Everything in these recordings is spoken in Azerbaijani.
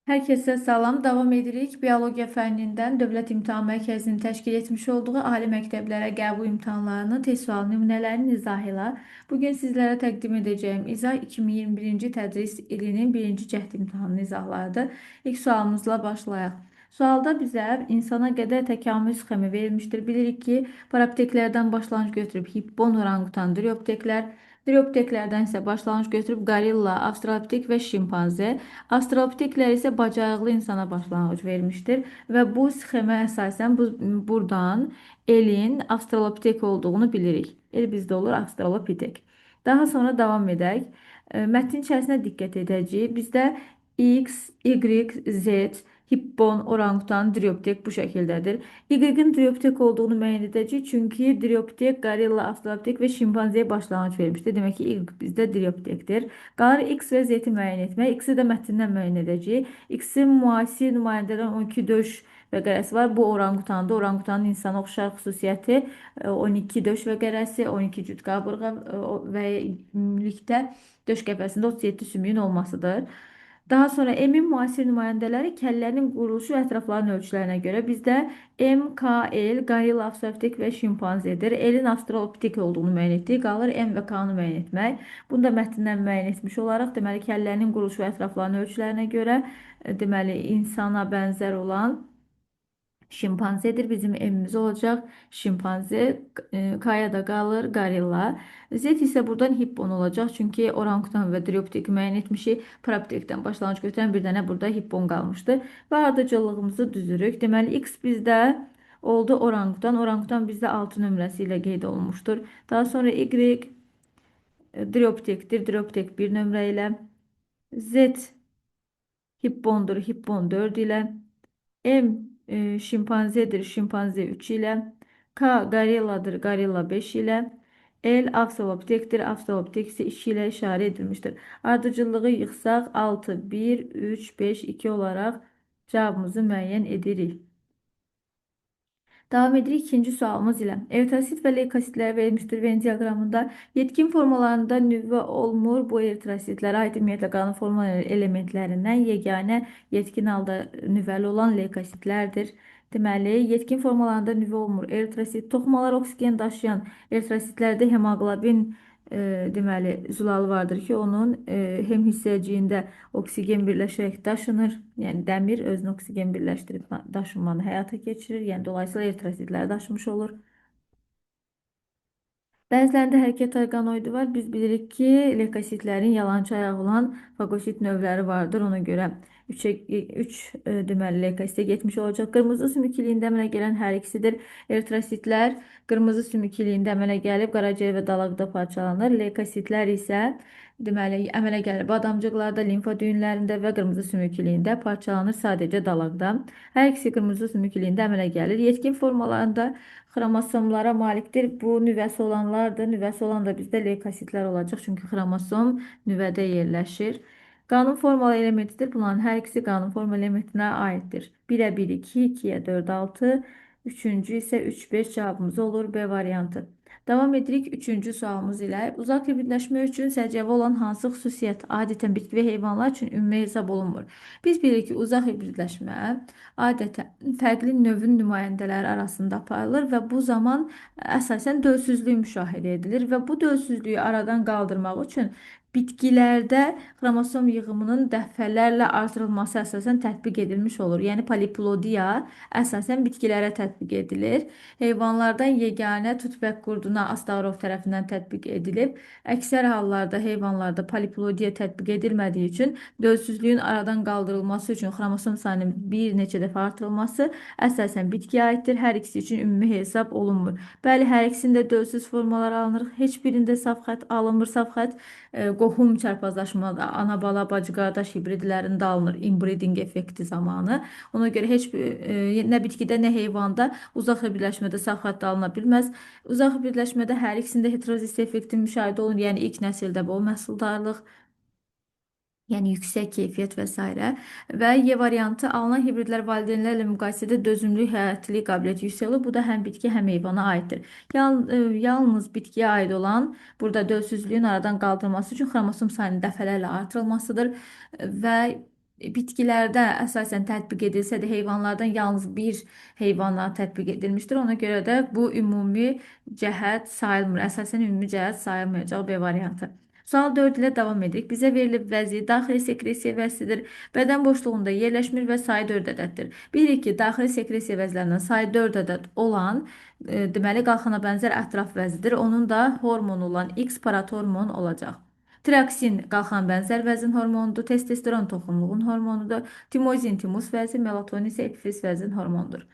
Hər kəsə salam. Davam edirik. Biologiya fənnindən Dövlət İmtahan Mərkəzinin təşkil etmiş olduğu ali məktəblərə qəbul imtahanlarının test sual nümunələrinin izahı ilə bugün sizlərə təqdim edəcəyim izah 2021-ci tədris ilinin birinci cəhd imtahanının izahlarıdır. İlk sualımızla başlayaq. Sualda bizə insana qədər təkamül sxemi verilmişdir. Bilirik ki, parapiteklərdən başlanğıc götürüb hippon, orangutan, driopiteklər, driopiteklərdən isə başlanğıc götürüb gorilla, avstralopitek və şimpanze. Avstralopiteklər isə bacarıqlı insana başlanğıc vermişdir və bu sxemə əsasən buradan elin avstralopitek olduğunu bilirik. El bizdə olur avstralopitek. Daha sonra davam edək. Mətnin içərisinə diqqət edəcəyik. Bizdə X, Y, Z, hippon, orangutan, driopitek bu şəkildədir. Y-in driopitek olduğunu müəyyən edəcəyik. Çünki driopitek, gorilla, avstralopitek və şimpanzeyə başlanğıc vermişdir. Demək ki, Y bizdə driopitekdir. Qalır X və Z-i müəyyən etmək. X-i də mətndən müəyyən edəcəyik. X-in müasir nümayəndədən 12 döş vəqərəsi var. Bu orangutandır. Orangutanın insana oxşar xüsusiyyəti 12 döş vəqərəsi, 12 cüt qabırğa və ümumilikdə döş qəfəsində 37 sümüyün olmasıdır. Daha sonra M-in müasir nümayəndələri kəllənin quruluşu və ətrafların ölçülərinə görə bizdə M, K, L, gorilla, avstralopitek və şimpanzedir. L-in avstralopitek olduğunu müəyyən etdik. Qalır M və K-nı müəyyən etmək. Bunu da mətndən müəyyən etmiş olaraq, deməli, kəllənin quruluşu və ətrafların ölçülərinə görə, deməli, insana bənzər olan şimpanzedir. Bizim M'imiz olacaq. Şimpanze, K'ya da qalır gorilla. Z isə buradan hippon olacaq. Çünki orangutan və driopiteki müəyyən etmişik. Parapitekdən başlanğıc götürən bir dənə burada hippon qalmışdı. Və ardıcıllığımızı düzürük. Deməli, X bizdə oldu orangutan. Orangutan bizdə 6 nömrəsi ilə qeyd olunmuşdur. Daha sonra Y driopitekdir. Driopitek 1 nömrə ilə. Z hippondur. Hippon 4 ilə. M şimpanzedir, şimpanze 3 ilə. K gorilladır, gorilla 5 ilə. L avstralopitekdir, avstralopitek isə 2 ilə işarə edilmişdir. Ardıcıllığı yığsaq 6, 1, 3, 5, 2 olaraq cavabımızı müəyyən edirik. Davam edirik ikinci sualımız ilə. Eritrosit və leykositlər verilmişdir Venn diaqramında. Yetkin formalarında nüvə olmur. Bu eritrositlərə aid ümumiyyətlə qanun forma elementlərindən yeganə yetkin halda nüvəli olan leykositlərdir. Deməli, yetkin formalarında nüvə olmur. Eritrosit toxumalar oksigen daşıyan eritrositlərdə hemoqlobin deməli zülalı vardır ki, onun hem hissəciyində oksigen birləşərək daşınır. Yəni dəmir özünü oksigen birləşdirib daşınmanı həyata keçirir. Yəni dolayısıyla eritrositləri daşımış olur. Bəzilərində hərəkət orqanoidi var. Biz bilirik ki, leykositlərin yalançı ayağı olan fagosit növləri vardır. Ona görə 3 deməli leykositə getmiş olacaq. Qırmızı sümüklüyündə əmələ gələn hər ikisidir. Eritrositlər qırmızı sümüklüyündə əmələ gəlib, qaraciyər və dalaqda parçalanır. Leykositlər isə deməli əmələ gəlir badamcıqlarda, limfa düyünlərində və qırmızı sümüklüyündə parçalanır sadəcə dalaqda. Hər ikisi qırmızı sümüklüyündə əmələ gəlir. Yetkin formalarında xromosomlara malikdir. Bu nüvəsi olanlardır. Nüvəsi olan da bizdə leykositlər olacaq. Çünki xromosom nüvədə yerləşir. Qanun formalı elementidir. Bunların hər ikisi qanun forma elementinə aiddir. 1-ə 1, 2, 2-yə 4, 6, üçüncü isə 3, 5 cavabımız olur B variantı. Davam edirik üçüncü sualımız ilə. Uzaq hibridləşmə üçün səciyyəvi olan hansı xüsusiyyət adətən bitki və heyvanlar üçün ümumi hesab olunmur? Biz bilirik ki, uzaq hibridləşmə adətən fərqli növün nümayəndələri arasında aparılır və bu zaman əsasən dölsüzlük müşahidə edilir və bu dölsüzlüyü aradan qaldırmaq üçün bitkilərdə xromosom yığımının dəfələrlə artırılması əsasən tətbiq edilmiş olur. Yəni poliplodiya əsasən bitkilərə tətbiq edilir. Heyvanlardan yeganə tutbəq qurduna Astarov tərəfindən tətbiq edilib. Əksər hallarda heyvanlarda poliplodiya tətbiq edilmədiyi üçün dölsüzlüyün aradan qaldırılması üçün xromosom sayının bir neçə dəfə artırılması əsasən bitkiyə aiddir. Hər ikisi üçün ümumi hesab olunmur. Bəli, hər ikisində dölsüz formalar alınır. Heç birində saf xətt alınmır. Saf xətt qohum çarpazlaşmada ana bala bacı qardaş hibridlərində alınır inbreeding effekti zamanı. Ona görə heç bir nə bitkidə, nə heyvanda uzaq hibridləşmədə saf xətt alına bilməz. Uzaq hibridləşmədə hər ikisində heterozis effekti müşahidə olunur. Yəni ilk nəsildə bol məhsuldarlıq, yəni yüksək keyfiyyət və s. Və Y variantı alınan hibridlər valideynlərlə müqayisədə dözümlü, həyatçılıq qabiliyyəti yüksək olur. Bu da həm bitki, həm heyvana aiddir. Yalnız bitkiyə aid olan burada dölsüzlüyün aradan qaldırılması üçün xromosom sayının dəfələrlə artırılmasıdır və Bitkilərdə əsasən tətbiq edilsə də heyvanlardan yalnız bir heyvana tətbiq edilmişdir. Ona görə də bu ümumi cəhət sayılmır. Əsasən ümumi cəhət sayılmayacaq B variantı. Sual 4 ilə davam edirik. Bizə verilib vəzi daxili sekresiya vəzidir. Bədən boşluğunda yerləşmir və sayı 4 ədəddir. Bilirik ki, daxili sekresiya vəzilərindən sayı 4 ədəd olan, deməli, qalxana bənzər ətraf vəzidir. Onun da hormonu olan X paratormon olacaq. Tiraksin qalxan bənzər vəzin hormonudur, testosteron toxumluğun hormonudur, timozin timus vəzi, melatonin isə epifiz vəzin hormonudur.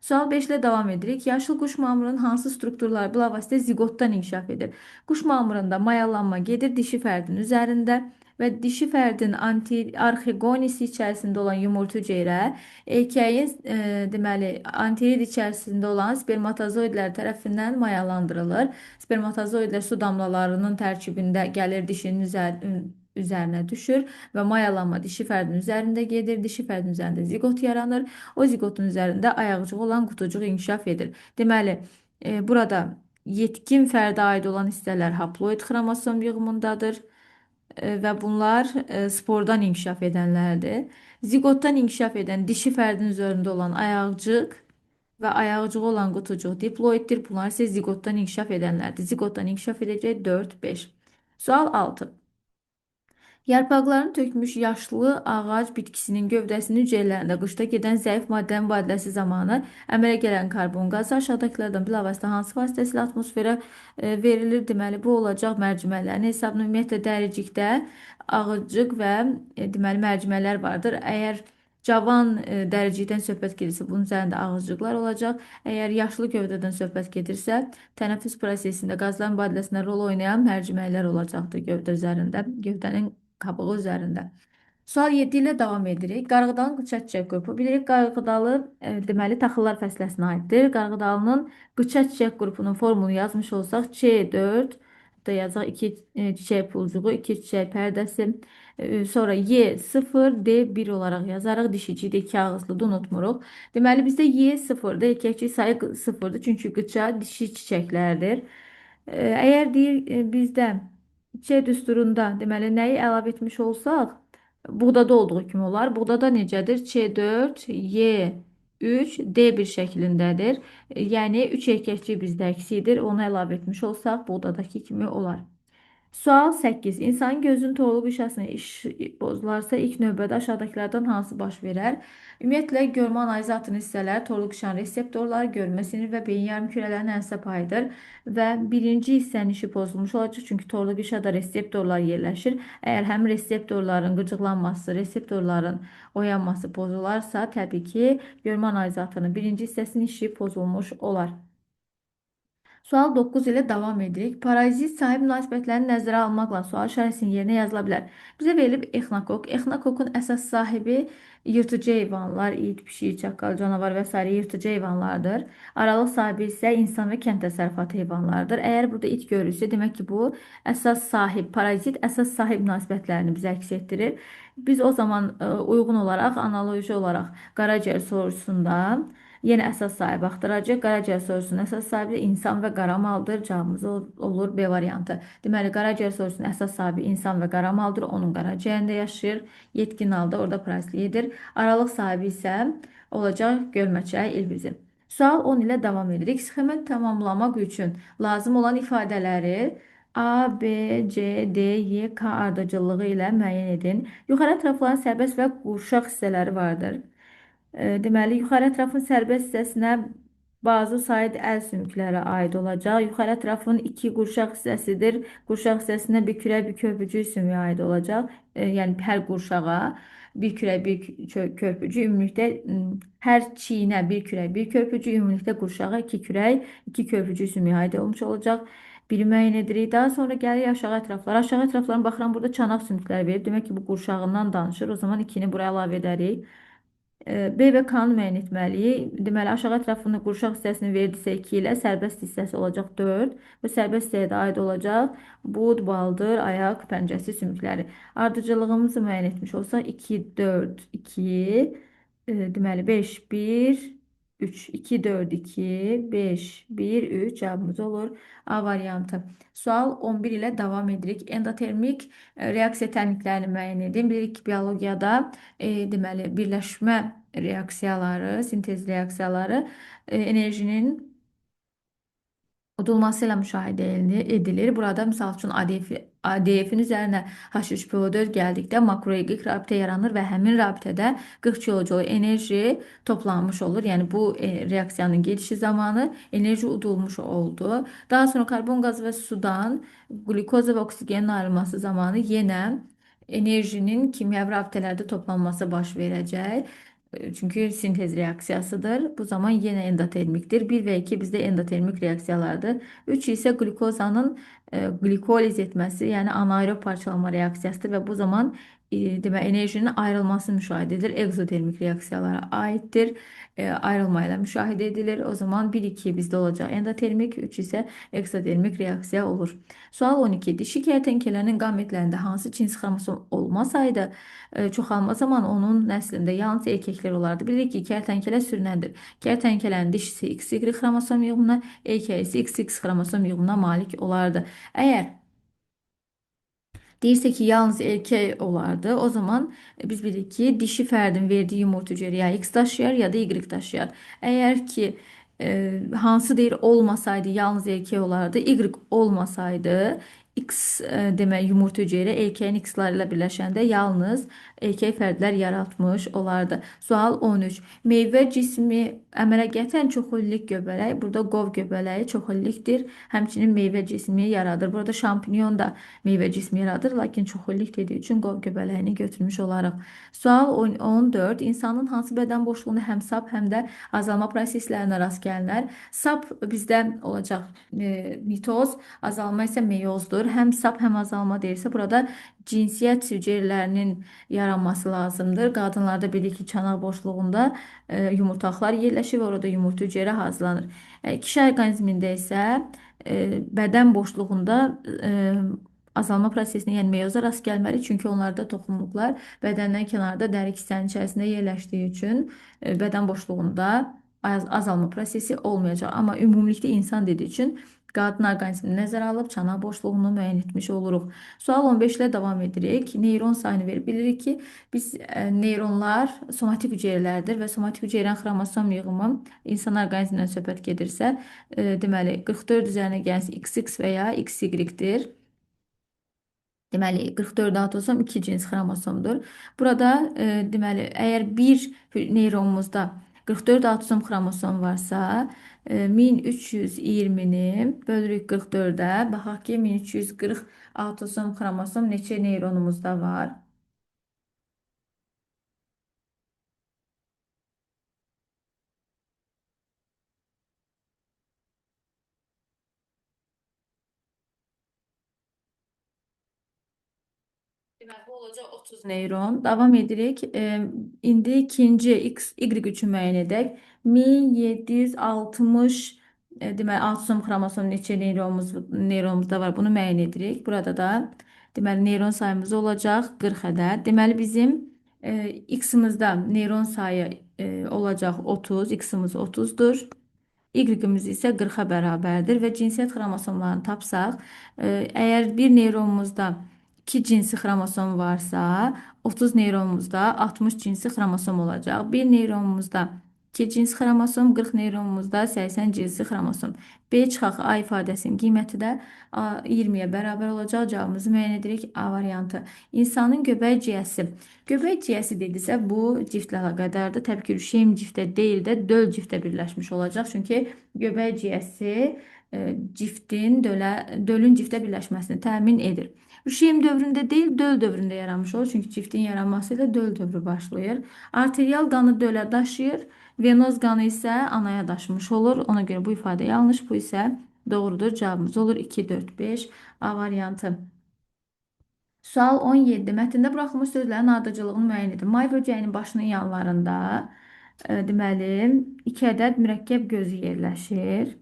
Sual 5 ilə davam edirik. Yaşıl quş mamırının hansı strukturları bilavasitə ziqotdan inkişaf edir? Quş mamırında mayalanma gedir dişi fərdin üzərində və dişi fərdin arxegonisi içərisində olan yumurta hüceyrə erkəyin deməli anterid içərisində olan spermatozoidlər tərəfindən mayalandırılır. Spermatozoidlər su damlalarının tərkibində gəlir dişinin üzərinə düşür və mayalanma dişi fərdin üzərində gedir. Dişi fərdin üzərində ziqot yaranır. O ziqotun üzərində ayaqcığı olan qutucuq inkişaf edir. Deməli, burada yetkin fərdə aid olan hissələr haploid xromosom yığımındadır və bunlar spordan inkişaf edənlərdir. Ziqotdan inkişaf edən dişi fərdin üzərində olan ayaqcıq və ayaqcığı olan qutucuq diploiddir. Bunlar isə ziqotdan inkişaf edənlərdir. Ziqotdan inkişaf edəcək 4, 5. Sual 6. Yarpaqlarını tökmüş yaşlı ağac bitkisinin gövdəsinin hüceyrələrində qışda gedən zəif maddə mübadiləsi zamanı əmələ gələn karbon qazı aşağıdakılardan bilavasitə hansı vasitəsilə atmosferə verilir? Deməli, bu olacaq mərciməklərin hesabına. Ümumiyyətlə, dəricikdə ağacıq və deməli, mərciməklər vardır. Əgər cavan dəricikdən söhbət gedirsə, bunun üzərində ağızcıqlar olacaq. Əgər yaşlı gövdədən söhbət gedirsə, tənəffüs prosesində qazlar mübadiləsində rol oynayan mərciməklər olacaqdır gövdə üzərində, gövdənin qabığı üzərində. Sual 7 ilə davam edirik. Qarğıdalının qıça çiçək qrupu. Bilirik, qarğıdalı, deməli, taxıllar fəsləsinə aiddir. Qarğıdalının qıça çiçək qrupunun formulunu yazmış olsaq, C4, da yazaq 2 çiçək pulcuğu, 2 çiçək pərdəsi, sonra Y0, D1 olaraq yazarıq. Dişicikdə 2 ağızlıdır, unutmuruq. Deməli, bizdə Y0-dır, erkəkcik sayı 0-dır, çünki qıça dişi çiçəklərdir. Əgər deyir, bizdə C düsturunda, deməli, nəyi əlavə etmiş olsaq, buğdada olduğu kimi olar. Buğdada necədir? C4, Y3, D1 şəklindədir. Yəni, 3 erkəkcik bizdə əksikdir. Onu əlavə etmiş olsaq, buğdadakı kimi olar. Sual 8. İnsanın gözünün torlu qişasına iş bozularsa, ilk növbədə aşağıdakılardan hansı baş verər? Ümumiyyətlə, görmə analizatının hissələri torlu qişanın reseptorları, görmə sinir və beyin yarımkürələrinin əsəb payıdır. Və birinci hissənin işi pozulmuş olacaq, çünki torlu qişada reseptorlar yerləşir. Əgər həm reseptorların qıcıqlanması, reseptorların oyanması pozularsa, təbii ki, görmə analizatının birinci hissəsinin işi pozulmuş olar. Sual 9 ilə davam edirik. Parazit sahib münasibətlərini nəzərə almaqla sual işarəsinin yerinə yazıla bilər. Bizə verilib exnokok. Exnokokun əsas sahibi yırtıcı heyvanlar, it, pişik, çaqqal, canavar və sairə yırtıcı heyvanlardır. Aralıq sahibi isə insan və kənd təsərrüfatı heyvanlarıdır. Əgər burada it görürsə, demək ki, bu əsas sahib, parazit əsas sahib münasibətlərini bizə əks etdirir. Biz o zaman uyğun olaraq, analoji olaraq qaraciyər sorusunda yenə əsas sahib axtaracaq. Qaraciyər sorusunun əsas sahibi də insan və qaramaldır. Cavabımız olur B variantı. Deməli, qaraciyər sorusunun əsas sahibi insan və qaramaldır. Onun qaraciyərində yaşayır. Yetkin halda orada parazitlik edir. Aralıq sahibi isə olacaq gölməçə ilbizi. Sual 10 ilə davam edirik. Sxemi tamamlamaq üçün lazım olan ifadələri A, B, C, D, Y, K ardıcıllığı ilə müəyyən edin. Yuxarı ətrafların sərbəst və qurşaq hissələri vardır. Deməli, yuxarı ətrafın sərbəst hissəsinə bazosaid əl sümükləri aid olacaq. Yuxarı ətrafın 2 qurşaq hissəsidir. Qurşaq hissəsinə bir kürək, bir körpücük sümüyü aid olacaq. Yəni, hər qurşağa bir kürək, bir körpücük, ümumilikdə, hər çiynə bir kürək, bir körpücük, ümumilikdə qurşağa 2 kürək, 2 körpücük sümüyü aid olmuş olacaq. Biri müəyyən edirik. Daha sonra gəlirik aşağı ətraflara. Aşağı ətrafların baxıram, burada çanaq sümükləri verib. Demək ki, bu qurşağından danışır. O zaman 2-ni buraya əlavə edərik. B və K-nı müəyyən etməliyik. Deməli, aşağı ətrafını qurşaq hissəsini verdisə 2 ilə sərbəst hissəsi olacaq 4 və sərbəst hissəyə də aid olacaq bud, baldır, ayaq, pəncəsi sümükləri. Ardıcıllığımızı müəyyən etmiş olsaq 2, 4, 2, deməli 5, 1, 3, 2, 4, 2, 5, 1, 3 cevabımız olur. A variantı. Sual 11 ilə davam edirik. Endotermik reaksiya təniklərini müəyyən edin. Bilirik ki, biologiyada deməli, birləşmə reaksiyaları, sintez reaksiyaları enerjinin udulması ilə müşahidə edilir. Burada misal üçün ADF-in üzərinə H3PO4 gəldikdə makroiqlik rabitə yaranır və həmin rabitədə 40 kilojol enerji toplanmış olur. Yəni bu reaksiyanın gedişi zamanı enerji udulmuş oldu. Daha sonra karbon qazı və sudan qlükoza və oksigenin ayrılması zamanı yenə enerjinin kimyəvi rabitələrdə toplanması baş verəcək. Çünki sintez reaksiyasıdır. Bu zaman yenə endotermikdir. 1 və 2 bizdə endotermik reaksiyalardır. 3 isə qlükozanın qlikoliz etməsi, yəni anaerob parçalama reaksiyasıdır və bu zaman demək, enerjinin ayrılması müşahidə edilir. Ekzotermik reaksiyalara aiddir. Ayrılmayla müşahidə edilir. O zaman 1, 2 bizdə olacaq endotermik, 3 isə ekzotermik reaksiya olur. Sual 12. Dişi kərtənkələnin qametlərində hansı cins xromosom olmasaydı, çoxalma zamanı onun nəslində yalnız erkəklər olardı. Bilirik ki, kərtənkələ sürünəndir. Kərtənkələnin dişisi XY xromosom yığımına, erkəyi isə XX xromosom yığımına malik olardı. Əgər deyirsə ki, yalnız erkək olardı, o zaman biz bilirik ki, dişi fərdin verdiyi yumurta hüceyrə ya X daşıyar, ya da Y daşıyar. Əgər ki, hansı deyir olmasaydı, yalnız erkək olardı, Y olmasaydı, X demək yumurta hüceyrə erkəyin X-ları ilə birləşəndə yalnız erkək fərdlər yaratmış olardı. Sual 13. Meyvə cismi əmələ gətirən çoxillik göbələk, burada qov göbələyi çoxillikdir. Həmçinin meyvə cismi yaradır. Burada şampinyon da meyvə cismi yaradır, lakin çoxillik dediyi üçün qov göbələyini götürmüş olarıq. Sual 14. İnsanın hansı bədən boşluğunda həm sap, həm də azalma proseslərinə rast gəlinər? Sap bizdə olacaq, mitoz, azalma isə meyozdur. Həm sap, həm azalma deyirsə, burada cinsiyyət hüceyrələrinin yaranması lazımdır. Qadınlarda bilirik ki, çanaq boşluğunda, yumurtaqlar yerləşir və orada yumurta hüceyrə hazırlanır. Kişi orqanizmində isə, bədən boşluğunda, azalma prosesinə, yəni meyoza rast gəlməli. Çünki onlarda toxumluqlar bədəndən kənarda dəri kisənin içərisində yerləşdiyi üçün, bədən boşluğunda azalma prosesi olmayacaq. Amma ümumilikdə insan dediyi üçün qadın orqanizmini nəzərə alıb çanaq boşluğunu müəyyən etmiş oluruq. Sual 15 ilə davam edirik. Neyron sayını verib. Bilirik ki, biz, neyronlar somatik hüceyrələrdir və somatik hüceyrənin xromosom yığımı insan orqanizmindən söhbət gedirsə, deməli, 44 üzərinə gəlsə XX və ya XY-dir. Deməli, 44 autosom 2 cins xromosomdur. Burada, deməli, əgər bir neyronumuzda 44 autosom xromosom varsa, 1320-ni bölürük 44-ə. Baxaq ki, 1340 autosom xromosom neçə neyronumuzda var? Deməli, bu olacaq 30 neyron. Davam edirik. İndi ikinci X, Y üçün müəyyən edək. 1760, deməli, autosom xromosom neçə neyronumuzda var, bunu müəyyən edirik. Burada da deməli, neyron sayımız olacaq 40 ədəd. Deməli, bizim, X-imizdə neyron sayı, olacaq 30, X-imiz 30-dur. Y-imiz isə 40-a bərabərdir və cinsiyyət xromosomlarını tapsaq, əgər bir neyronumuzda 2 cinsi xromosom varsa, 30 neyronumuzda 60 cinsi xromosom olacaq. Bir neyronumuzda 2 cins xromosom, 40 neyronumuzda 80 cinsi xromosom. B çıxaq A ifadəsinin qiyməti də 20-yə bərabər olacaq. Cavabımızı müəyyən edirik. A variantı. İnsanın göbək ciyəsi. Göbək ciyəsi dedisə, bu ciftlə əlaqədardır. Təbii ki, rüşeym ciftə deyil də döl ciftə birləşmiş olacaq. Çünki göbək ciyəsi, ciftin, dölün ciftə birləşməsini təmin edir. Rüşeym dövründə deyil, döl dövründə yaranmış olur. Çünki ciftin yaranması ilə döl dövrü başlayır. Arterial qanı dölə daşıyır, venoz qanı isə anaya daşımış olur. Ona görə bu ifadə yanlış, bu isə doğrudur. Cavabımız olur 2, 4, 5 A variantı. Sual 17. Mətndə buraxılmış sözlərin ardıcıllığını müəyyən edin. May böcəyinin başının yanlarında, 2 ədəd mürəkkəb gözü yerləşir.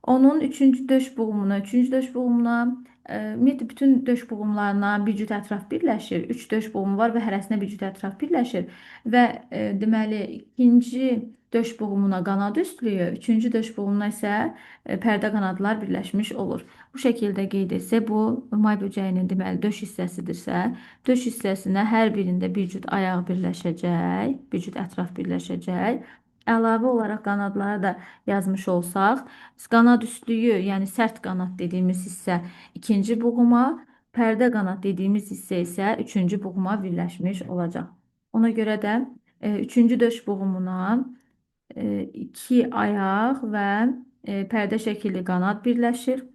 Onun 3-cü döş buğumuna, 3-cü döş buğumuna, Ümumiyyətlə bütün döş buğumlarına bir cüt ətraf birləşir. 3 döş buğumu var və hərəsinə bir cüt ətraf birləşir. Və deməli ikinci döş buğumuna qanad üstlüyü, üçüncü döş buğumuna isə pərdə qanadlar birləşmiş olur. Bu şəkildə qeyd etsək, bu may böcəyinin deməli döş hissəsidirsə, döş hissəsinə hər birində bir cüt ayaq birləşəcək, bir cüt ətraf birləşəcək. Əlavə olaraq qanadları da yazmış olsaq, qanad üstlüyü, yəni sərt qanad dediyimiz hissə ikinci buğuma, pərdə qanad dediyimiz hissə isə üçüncü buğuma birləşmiş olacaq. Ona görə də üçüncü döş buğumuna iki ayaq və pərdə şəkilli qanad birləşir.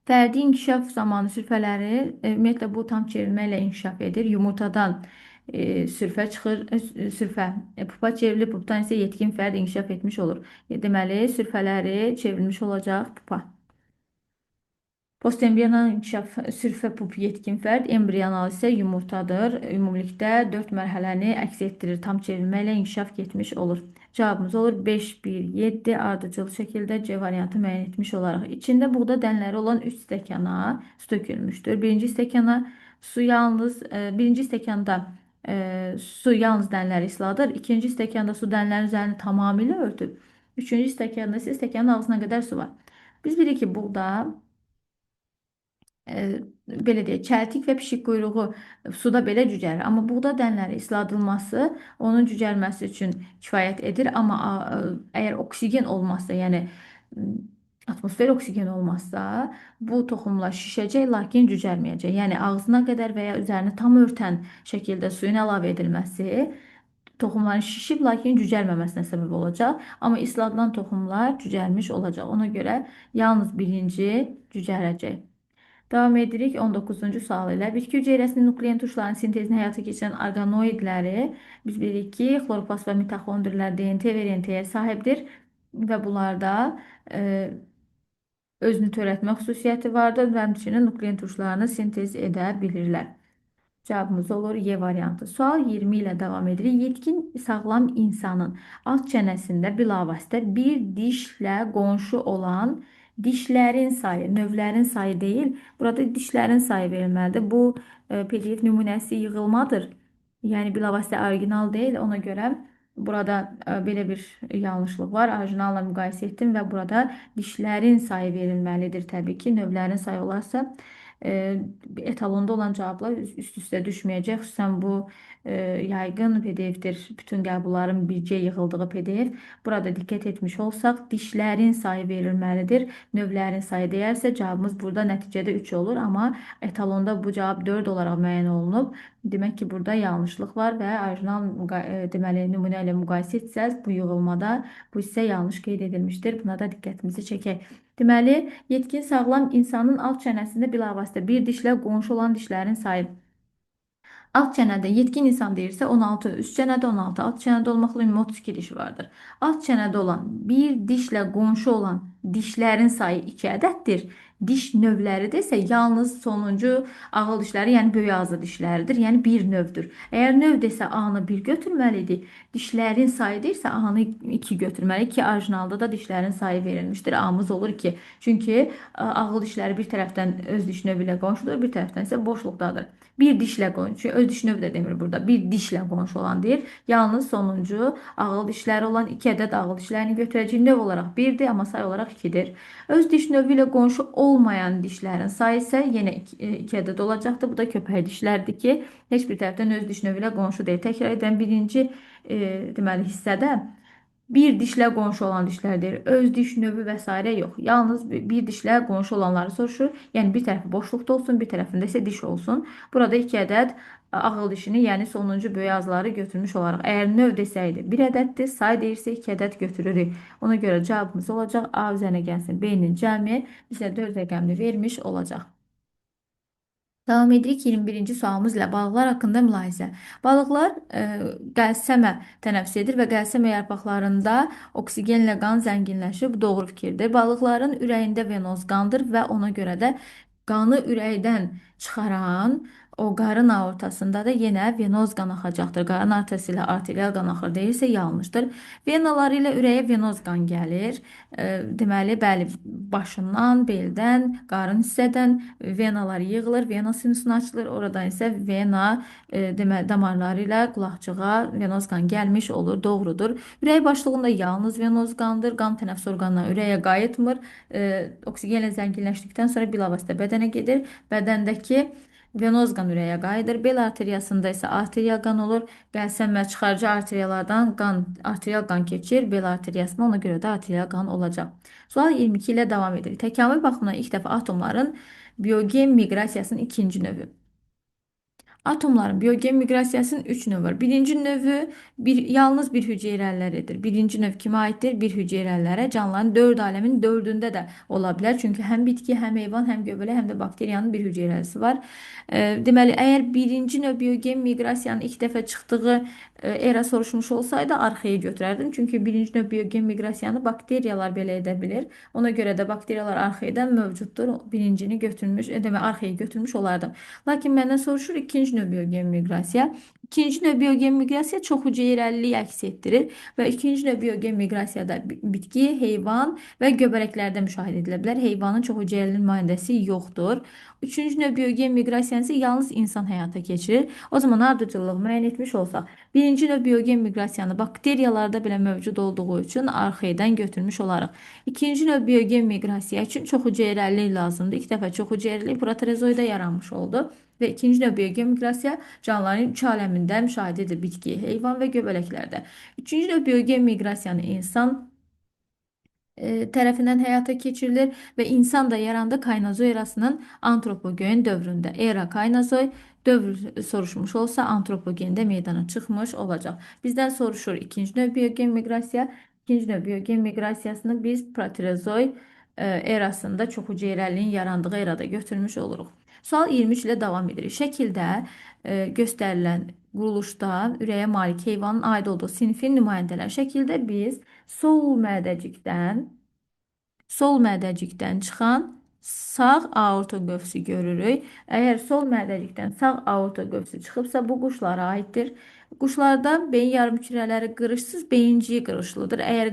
Fərdi inkişaf zamanı sürfələri, ümumiyyətlə bu tam çevrilmə ilə inkişaf edir. Yumurtadan sürfə çıxır, sürfə pupa çevrilib, pupdan isə yetkin fərd inkişaf etmiş olur. Deməli, sürfələri çevrilmiş olacaq pupa. Postembrional inkişaf sürfə pup yetkin fərd, embrional isə yumurtadır. Ümumilikdə 4 mərhələni əks etdirir. Tam çevrilmə ilə inkişaf etmiş olur. Cavabımız olur 5, 1, 7 ardıcıl şəkildə C variantı müəyyən etmiş olaraq. İçində buğda dənələri olan 3 stəkana su tökülmüşdür. Birinci stəkana su yalnız, birinci stəkanda su yalnız dənələri isladır. İkinci stəkanda su dənələrin üzərini tamamilə örtüb. Üçüncü stəkanda isə stəkanın ağzına qədər su var. Biz bilirik ki, buğda belə deyək, çəltik və pişik quyruğu suda belə cücərir. Amma buğda dənələri isladılması onun cücərməsi üçün kifayət edir. Amma əgər oksigen olmazsa, yəni atmosfer oksigen olmazsa, bu toxumlar şişəcək, lakin cücərməyəcək. Yəni ağzına qədər və ya üzərini tam örtən şəkildə suyun əlavə edilməsi toxumların şişib, lakin cücərməməsinə səbəb olacaq. Amma isladılan toxumlar cücərmiş olacaq. Ona görə yalnız birinci cücərəcək. Davam edirik 19-cu sual ilə. Bitki hüceyrəsinin nuklein turşularının sintezini həyata keçirən orqanoidləri biz bilirik ki, xloroplast və mitoxondrilər DNT və RNT-yə sahibdir və bunlarda özünü törətmə xüsusiyyəti vardır və həmçinin nuklein turşularını sintez edə bilirlər. Cavabımız olur Y variantı. Sual 20 ilə davam edirik. Yetkin sağlam insanın alt çənəsində bilavasitə bir dişlə qonşu olan dişlərin sayı, növlərin sayı deyil, burada dişlərin sayı verilməlidir. Bu PDF nümunəsi yığılmadır. Yəni bilavasitə orijinal deyil. Ona görə burada belə bir yanlışlıq var. Orijinalla müqayisə etdim və burada dişlərin sayı verilməlidir. Təbii ki, növlərin sayı olarsa etalonda olan cavablar üst-üstə düşməyəcək. Xüsusən bu yaygın PDF-dir. Bütün qəbulların bircə yığıldığı PDF. Burada diqqət etmiş olsaq, dişlərin sayı verilməlidir. Növlərin sayı deyərsə, cavabımız burada nəticədə 3 olur. Amma etalonda bu cavab 4 olaraq müəyyən olunub. Demək ki, burada yanlışlıq var və orijinal deməli, nümunə ilə müqayisə etsəz, bu yığılmada bu hissə yanlış qeyd edilmişdir. Buna da diqqətimizi çəkək. Deməli, yetkin sağlam insanın alt çənəsində bilavasitə bir dişlə qonşu olan dişlərin sayı. Alt çənədə yetkin insan deyirsə 16, üst çənədə 16, alt çənədə olmaqla ümumi 32 dişi vardır. Alt çənədə olan bir dişlə qonşu olan dişlərin sayı 2 ədəddir. Diş növləri də isə yalnız sonuncu ağıl dişləri, yəni böyük ağzı dişləridir, yəni bir növdür. Əgər növ desə A-nı 1 götürməlidir, dişlərin sayı deyirsə A-nı 2 götürməli ki, orijinalda da dişlərin sayı verilmişdir. A-mız olur 2. Çünki ağıl dişləri bir tərəfdən öz diş növü ilə qonşudur, bir tərəfdən isə boşluqdadır. Bir dişlə qonşu, öz diş növü də demir burada, bir dişlə qonşu olan deyir. Yalnız sonuncu ağıl dişləri olan 2 ədəd ağıl dişlərini götürəcək. Növ olaraq 1-dir, amma say olaraq 2-dir. Öz diş növü ilə qonşu olmayan dişlərin sayı isə yenə 2 ədəd olacaqdır. Bu da köpək dişlərdir ki, heç bir tərəfdən öz diş növü ilə qonşu deyil. Təkrar edirəm, birinci deməli hissədə bir dişlə qonşu olan dişlər deyir. Öz diş növü və s. yox. Yalnız bir dişlə qonşu olanları soruşur. Yəni bir tərəfi boşluqda olsun, bir tərəfində isə diş olsun. Burada 2 ədəd ağıl dişini, yəni sonuncu böyük ağızları götürmüş olaraq. Əgər növ desəydi 1 ədəddir, say deyirsə 2 ədəd götürürük. Ona görə cavabımız olacaq A üzərinə gəlsin B-nin cəmi bizə 4 rəqəmli vermiş olacaq. Davam edirik 21-ci sualımız ilə balıqlar haqqında mülahizə. Balıqlar qəlsəmə tənəffüs edir və qəlsəmə yarpaqlarında oksigenlə qan zənginləşir. Bu doğru fikirdir. Balıqların ürəyində venoz qandır və ona görə də qanı ürəkdən çıxaran O qarın aortasında da yenə venoz qan axacaqdır. Qarın arteriyası ilə arterial qan axır deyilsə yanlışdır. Venaları ilə ürəyə venoz qan gəlir. Deməli, bəli, başından, beldən, qarın hissədən venalar yığılır, vena sinusuna açılır. Oradan isə vena deməli damarları ilə qulaqcığa venoz qan gəlmiş olur. Doğrudur. Ürək başlığında yalnız venoz qandır. Qan tənəffüs orqanından ürəyə qayıtmır. Oksigenlə zənginləşdikdən sonra bilavasitə bədənə gedir. Bədəndəki venoz qan ürəyə qayıdır. Bel arteriyasında isə arterial qan olur. Qəlsəmə çıxarıcı arteriyalardan qan, arterial qan keçir. Bel arteriyasına, ona görə də arterial qan olacaq. Sual 22 ilə davam edirik. Təkamül baxımından ilk dəfə atomların biogen miqrasiyasının ikinci növü. Atomların biogen miqrasiyasının 3 növü var. Birinci növü yalnız bir hüceyrəlilərədir. Birinci növ kimə aiddir? Bir hüceyrəlilərə. Canlıların 4 aləmin 4-ündə də ola bilər. Çünki həm bitki, həm heyvan, həm göbələk, həm də bakteriyanın bir hüceyrəlisi var. Deməli, əgər birinci növ biogen miqrasiyanın ilk dəfə çıxdığı era soruşmuş olsaydı, arxaya götürərdim. Çünki birinci növ biogen miqrasiyanı bakteriyalar belə edə bilir. Ona görə də bakteriyalar arxadan mövcuddur. Birincini götürmüş, demək, arxaya götürmüş olardım. Lakin məndən soruşur ikinci növ biogen miqrasiya. İkinci növ biogen miqrasiya çox hüceyrəliliyi əks etdirir və ikinci növ biogen miqrasiyada bitki, heyvan və göbələklərdə müşahidə edilə bilər. Heyvanın çox hüceyrəli nümayəndəsi yoxdur. Üçüncü növ biogen miqrasiyanı isə yalnız insan həyata keçirir. O zaman ardıcıllığı müəyyən etmiş olsaq, birinci növ biogen miqrasiyanı bakteriyalarda belə mövcud olduğu üçün arxedən götürmüş olarıq. İkinci növ biogen miqrasiya üçün çox hüceyrəlilik lazımdır. İlk dəfə çox hüceyrəlilik proterozoyda yaranmış oldu. Və ikinci növ biogen miqrasiya canlıların üç aləmində müşahidə edilir. Bitki, heyvan və göbələklərdə. Üçüncü növ biogen miqrasiyanı insan tərəfindən həyata keçirilir və insan da yarandı kaynazoy erasının antropogen dövründə. Era kaynazoy dövr soruşmuş olsa antropogende meydana çıxmış olacaq. Bizdən soruşur ikinci növ biogen miqrasiya. İkinci növ biogen miqrasiyasını biz proterozoy erasında çox hüceyrəliliyin yarandığı erada götürmüş oluruq. Sual 23 ilə davam edirik. Şəkildə göstərilən quruluşda ürəyə malik heyvanın aid olduğu sinfin nümayəndələri. Şəkildə biz sol mədəcikdən çıxan sağ aorta qövsü görürük. Əgər sol mədəcikdən sağ aorta qövsü çıxıbsa, bu quşlara aiddir. Quşlarda beyin yarımkürələri qırışsız, beyinciyi qırışlıdır. Əgər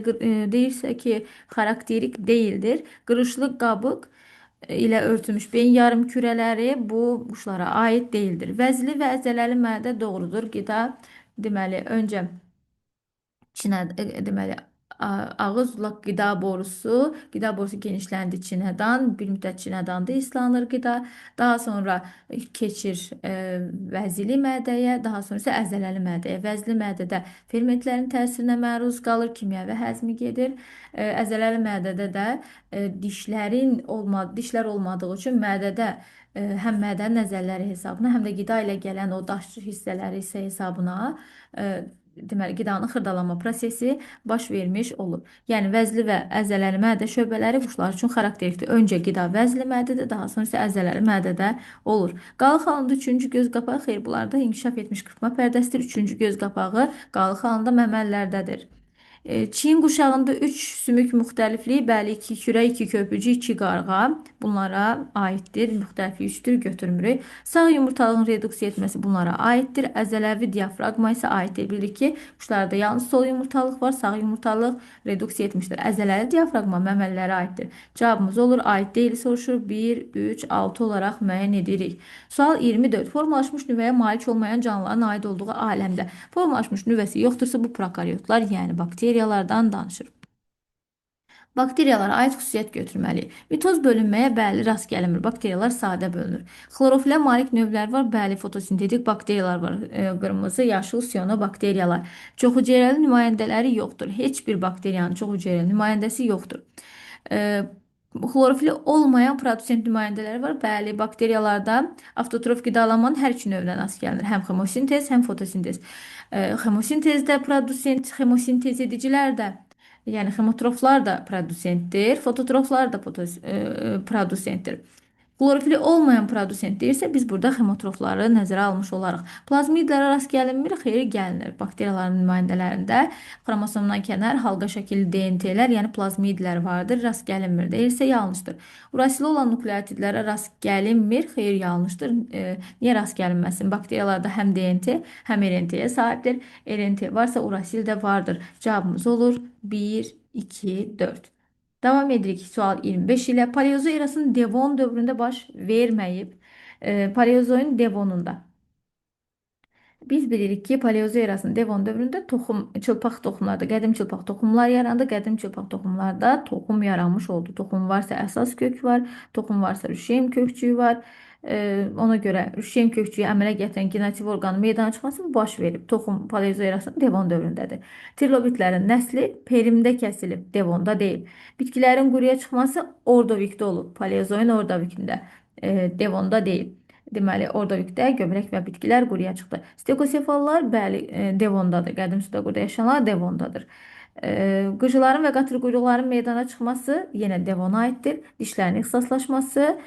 deyirsə ki, xarakterik deyildir, qırışlı qabıq ilə örtülmüş beyin yarımkürələri bu quşlara aid deyildir. Vəzli və əzələli mədə doğrudur. Qida, deməli, öncə çinə, deməli, ağız dulaq qida borusu, qida borusu genişləndi çinədan, bir müddət çinədanda islanır qida, daha sonra keçir vəzili mədəyə, daha sonra isə əzələli mədəyə. Vəzli mədədə fermentlərin təsirinə məruz qalır, kimyəvi həzmi gedir. Əzələli mədədə də dişlər olmadığı üçün mədədə həm mədənin əzələləri hesabına, həm də qida ilə gələn o daşçı hissələri isə hesabına deməli, qidanın xırdalanma prosesi baş vermiş olur. Yəni, vəzli və əzələli mədə şöbələri quşlar üçün xarakterikdir. Öncə qida vəzli mədədə, daha sonra isə əzələli mədədə olur. Qalıq halında üçüncü göz qapağı, xeyr, bunlarda inkişaf etmiş qırpma pərdəsidir. Üçüncü göz qapağı qalıq halında məməlilərdədir. Çiyin quşağında 3 sümük müxtəlifliyi, bəli, 2 kürək, 2 köpücü, 2 qarğa bunlara aiddir. Müxtəliflik 3-dür, götürmürük. Sağ yumurtalığın reduksiya etməsi bunlara aiddir. Əzələvi diafraqma isə aiddir. Bilirik ki, quşlarda yalnız sol yumurtalıq var, sağ yumurtalıq reduksiya etmişdir. Əzələli diafraqma məməlilərə aiddir. Cavabımız olur, aid deyil soruşur. 1, 3, 6 olaraq müəyyən edirik. Sual 24. Formalaşmış nüvəyə malik olmayan canlıların aid olduğu aləmdə formalaşmış nüvəsi yoxdursa bu prokaryotlar, yəni bakteriyalardan danışır. Bakteriyalara aid xüsusiyyət götürməliyik. Mitoz bölünməyə bəli rast gəlinmir. Bakteriyalar sadə bölünür. Xlorofilə malik növlər var. Bəli, fotosintetik bakteriyalar var. Qırmızı, yaşıl, siyanobakteriyalar. Çox hüceyrəli nümayəndələri yoxdur. Heç bir bakteriyanın çox hüceyrəli nümayəndəsi yoxdur. Xlorofili olmayan produsent nümayəndələri var. Bəli, bakteriyalarda avtotrof qidalanmanın hər iki növünə rast gəlinir. Həm xemosintez, həm fotosintez. Xemosintezdə produsent, xemosintez edicilər də, yəni xemotroflar da produsentdir, fototroflar da produsentdir. Xlorofili olmayan produsent deyirsə, biz burada xemotrofları nəzərə almış olarıq. Plazmidlərə rast gəlinmir, xeyir gəlinir. Bakteriyaların nümayəndələrində xromosomdan kənar halqa şəkilli DNT-lər, yəni plazmidlər vardır, rast gəlinmir deyirsə yanlışdır. Urasili olan nukleotidlərə rast gəlinmir, xeyir yanlışdır. Niyə rast gəlinməsin? Bakteriyalarda həm DNT, həm RNT-yə sahibdir. RNT varsa urasil də vardır. Cavabımız olur 1, 2, 4. Davam edirik sual 25 ilə. Paleozoy erasının Devon dövründə baş verməyib. Paleozoyun Devonunda. Biz bilirik ki, Paleozoy erasının Devon dövründə toxum, çılpaq toxumlarda, qədim çılpaq toxumlar yarandı. Qədim çılpaq toxumlarda toxum yaranmış oldu. Toxum varsa əsas kök var, toxum varsa rüşeym kökçüyü var. Ona görə rüşeym kökçüyü əmələ gətirən generativ orqanın meydana çıxması baş verib. Toxum Paleozoy erasının Devon dövründədir. Trilobitlərin nəsli Perimdə kəsilib, Devonda deyil. Bitkilərin quruya çıxması Ordovikdə olub, Paleozoyun Ordovikində, Devonda deyil. Deməli, Ordovikdə göbələk və bitkilər quruya çıxdı. Stekosefallar, bəli, Devondadır. Qədim suda quruda yaşayanlar Devondadır. Qıcıların və qatırquyruqların meydana çıxması yenə Devona aiddir. Dişlərin ixtisaslaşması,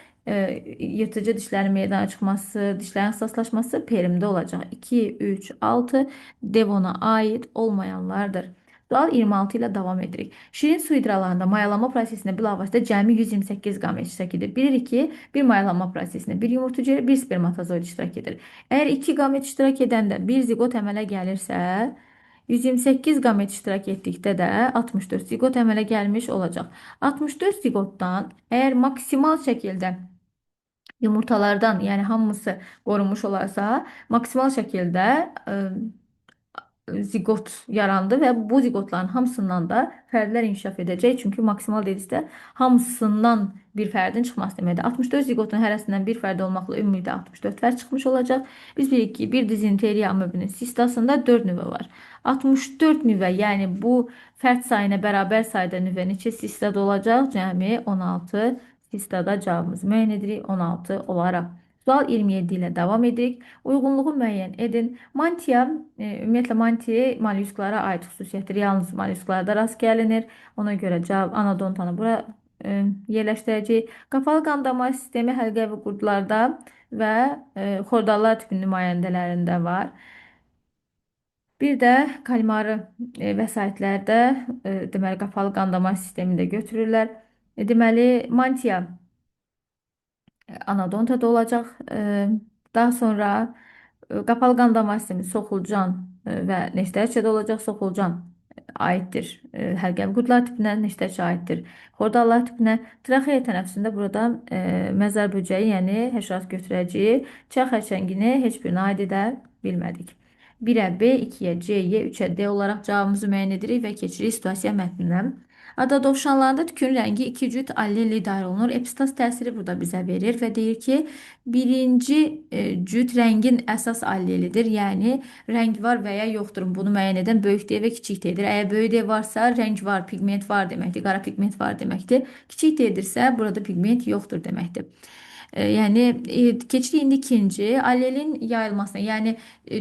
yırtıcı dişlərin meydana çıxması, dişlərin ixtisaslaşması Perimdə olacaq. 2, 3, 6 Devona aid olmayanlardır. Sual 26 ilə davam edirik. Şirin su hidralarında mayalama prosesində bilavasitə cəmi 128 qamet iştirak edir. Bilirik ki, bir mayalanma prosesində bir yumurta hüceyrə, bir spermatozoid iştirak edir. Əgər 2 qamet iştirak edəndə bir ziqot əmələ gəlirsə, 128 qamet iştirak etdikdə də 64 ziqot əmələ gəlmiş olacaq. 64 ziqotdan əgər maksimal şəkildə yumurtalardan, yəni hamısı qorunmuş olarsa, maksimal şəkildə ziqot yarandı və bu ziqotların hamısından da fərdlər inkişaf edəcək. Çünki maksimal dedikdə hamısından bir fərdin çıxması deməkdir. 64 ziqotun hərəsindən bir fərd olmaqla ümumilikdə 64 fərd çıxmış olacaq. Biz bilirik ki, bir dizenteriya amöbünün sistasında 4 nüvə var. 64 nüvə, yəni bu fərd sayına bərabər sayda nüvə neçə sistada olacaq? Cəmi 16 sistada cavabımızı müəyyən edirik 16 olaraq. Sual 27 ilə davam edirik. Uyğunluğu müəyyən edin. Mantiya, ümumiyyətlə mantiya mollyusklara aid xüsusiyyətdir. Yalnız mollyusklarda rast gəlinir. Ona görə cavab anodontanı bura yerləşdirəcəyik. Qapalı qan damar sistemi həlqəvi qurdlarda və xordallar tipi nümayəndələrində var. Bir də kalmarı vəsaitlərdə deməli qapalı qan damar sistemini də götürürlər. Deməli mantiya anodontada olacaq. Daha sonra qapalı qan damar sistemi soxulcan və neştərçədə olacaq. Soxulcan aiddir həlqəvi qurdlar tipinə, neştərçə aiddir xordallar tipinə. Traxeya tənəffüsündə burada məzar böcəyi, yəni həşərat götürəciyi, çay xərçəngini heç birinə aid edə bilmədik. 1-ə B, 2-yə C, Y, 3-ə D olaraq cavabımızı müəyyən edirik və keçirik situasiya mətninə. Ada dovşanlarında tükün rəngi iki cüt allellə idarə olunur. Epistas təsiri burada bizə verir və deyir ki, birinci cüt rəngin əsas allelidir. Yəni rəng var və ya yoxdur. Bunu müəyyən edən böyük D və kiçik D-dir. Əgər böyük D varsa rəng var, pigment var deməkdir. Qara pigment var deməkdir. Kiçik D-dirsə burada pigment yoxdur deməkdir. Yəni keçirik indi ikinci allelin yayılmasına, yəni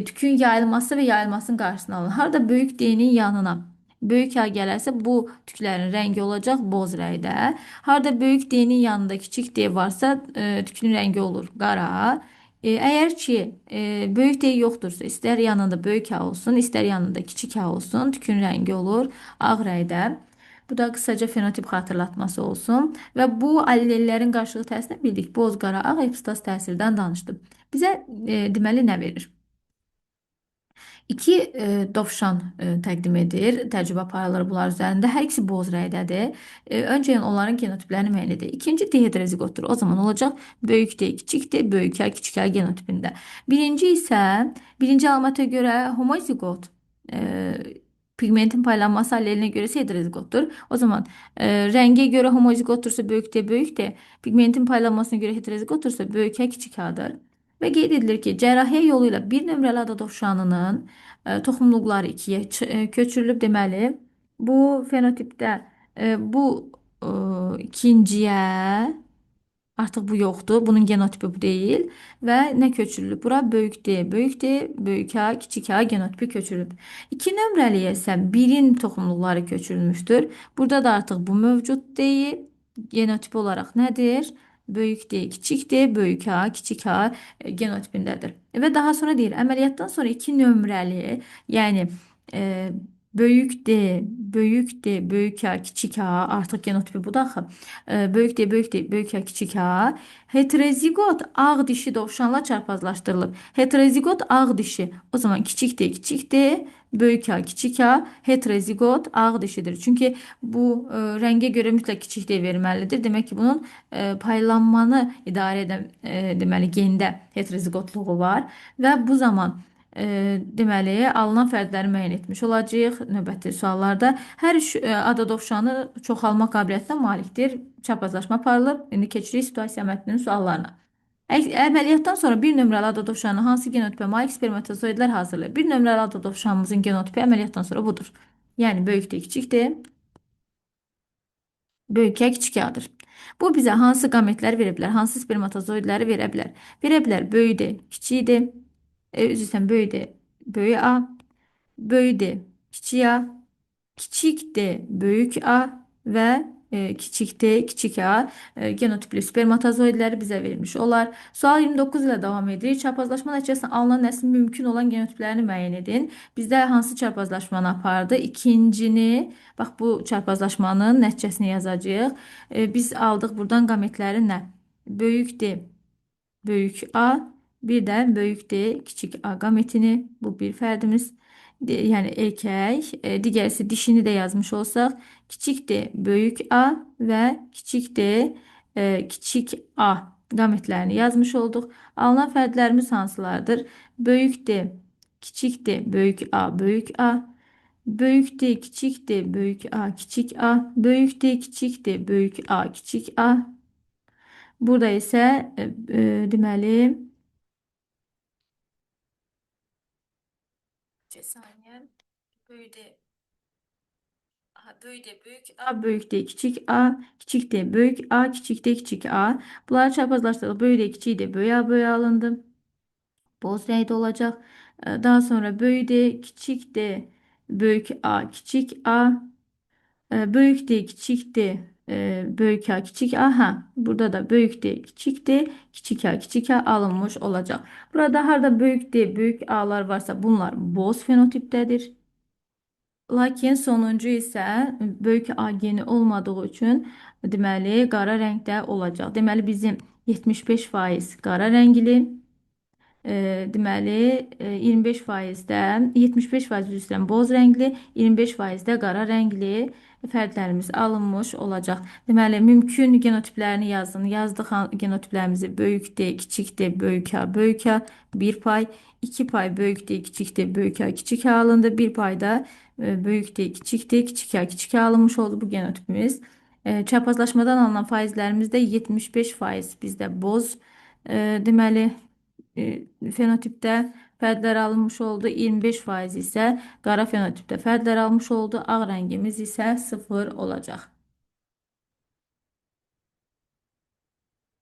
tükün yayılması və yayılmasının qarşısını alın. Harada böyük D-nin yanına böyük A gələrsə bu tüklərin rəngi olacaq boz rəngdə. Harada böyük D-nin yanında kiçik D varsa tükün rəngi olur qara. Əgər ki böyük D yoxdursa, istər yanında böyük A olsun, istər yanında kiçik A olsun, tükün rəngi olur ağ rəngdə. Bu da qısaca fenotip xatırlatması olsun. Və bu allellərin qarşılığı təsirini bildik. Boz, qara, ağ epistas təsirdən danışdım. Bizə deməli nə verir? İki dovşan təqdim edir. Təcrübə aparılır bunlar üzərində. Hər ikisi boz rəngdədir. Öncə onların genotiplərini müəyyən edir. İkinci deheterozigotdur. O zaman olacaq böyük D, kiçik D, böyük A, kiçik A genotipində. Birinci isə birinci əlamətə görə homozigot pigmentin paylanması allelinə görə isə heterozigotdur. O zaman rəngə görə homozigotdursa böyük D, böyük D, pigmentin paylanmasına görə heterozigotdursa böyük A, kiçik A-dır. Və qeyd edilir ki, cərrahiyyə yolu ilə bir nömrəli ada dovşanının toxumluqları ikiyə köçürülüb. Deməli, bu fenotipdə bu ikinciyə artıq bu yoxdur. Bunun genotipi bu deyil. Və nə köçürülüb? Bura böyük D, böyük D, böyük A, kiçik A genotipi köçürülüb. 2 nömrəliyə isə birin toxumluqları köçürülmüşdür. Burada da artıq bu mövcud deyil. Genotip olaraq nədir? Böyük D, kiçik D, böyük A, kiçik A genotipindədir. Və daha sonra deyir, əməliyyatdan sonra 2 nömrəli, yəni böyük D, böyük D, böyük A, kiçik A, artıq genotipi budur axı. Böyük D, böyük D, böyük A, kiçik A. Heterozigot ağ dişi dovşanla çarpazlaşdırılıb. Heterozigot ağ dişi. O zaman kiçik D, kiçik D, böyük A, kiçik A, heterozigot ağ dişidir. Çünki bu rəngə görə mütləq kiçik D verməlidir. Demək ki, bunun paylanmanı idarə edən deməli gendə heterozigotluğu var və bu zaman deməli alınan fərdləri müəyyən etmiş olacağıq növbəti suallarda. Hər üç ada dovşanı çoxalma qabiliyyətinə malikdir. Çaprazlaşma aparılır. İndi keçirik situasiya mətninin suallarına. Əməliyyatdan sonra bir nömrəli ada dovşanı hansı genotipə malik spermatozoidlər hazırlayır? Bir nömrəli ada dovşanımızın genotipi əməliyyatdan sonra budur. Yəni böyük D, kiçik D, böyük A, kiçik A-dır. Bu bizə hansı qametlər verə bilər? Hansı spermatozoidləri verə bilər? Verə bilər böyük D, kiçik D, üzr istəyirəm, böyük D, böyük A, böyük D, kiçik A, kiçik D, böyük A və kiçik D, kiçik A genotipli spermatozoidləri bizə verilmiş olar. Sual 29 ilə davam edirik. Çarpazlaşma nəticəsində alınan nəslin mümkün olan genotiplərini müəyyən edin. Bizdə hansı çarpazlaşmanı apardı? İkincini, bax bu çarpazlaşmanın nəticəsini yazacağıq. Biz aldıq buradan qametləri nə? Böyük D, böyük A, bir də böyük D, kiçik A qametini. Bu bir fərdimiz. Yəni erkək, digər isə dişini də yazmış olsaq, kiçik D, böyük A və kiçik D, kiçik A qametlərini yazmış olduq. Alınan fərdlərimiz hansılardır? Böyük D, kiçik D, böyük A, böyük A, böyük D, kiçik D, böyük A, kiçik A, böyük D, kiçik D, böyük A, kiçik A. Burada isə deməli, bir saniyə, böyük D, aha, böyük D, böyük A, böyük D, kiçik A, kiçik D, böyük A, kiçik D, kiçik A. Bunları çarpazlaşdırıq. Böyük D, kiçik D, böyük A, böyük A alındı. Boz rəngdə olacaq. Daha sonra böyük D, kiçik D, böyük A, kiçik A, böyük D, kiçik D, böyük A, kiçik A. Hə, burada da böyük D, kiçik D, kiçik A, kiçik A alınmış olacaq. Burada harda böyük D, böyük A'lar varsa bunlar boz fenotipdədir. Lakin sonuncu isə böyük A geni olmadığı üçün deməli qara rəngdə olacaq. Deməli bizim 75% qara rəngli, deməli, 25%-də, 75% üzr istəyirəm, boz rəngli, 25%-də qara rəngli fərdlərimiz alınmış olacaq. Deməli, mümkün genotiplərini yazın. Yazdıq genotiplərimizi böyük D, kiçik D, böyük A, böyük A, 1 pay, 2 pay böyük D, kiçik D, böyük A, kiçik A alındı. 1 payda böyük D, kiçik D, kiçik A, kiçik A alınmış oldu bu genotipimiz. Çaprazlaşmadan alınan faizlərimiz də 75% bizdə boz, deməli, fenotipdə fərdlər alınmış oldu. 25% isə qara fenotipdə fərdlər almış oldu. Ağ rəngimiz isə 0 olacaq.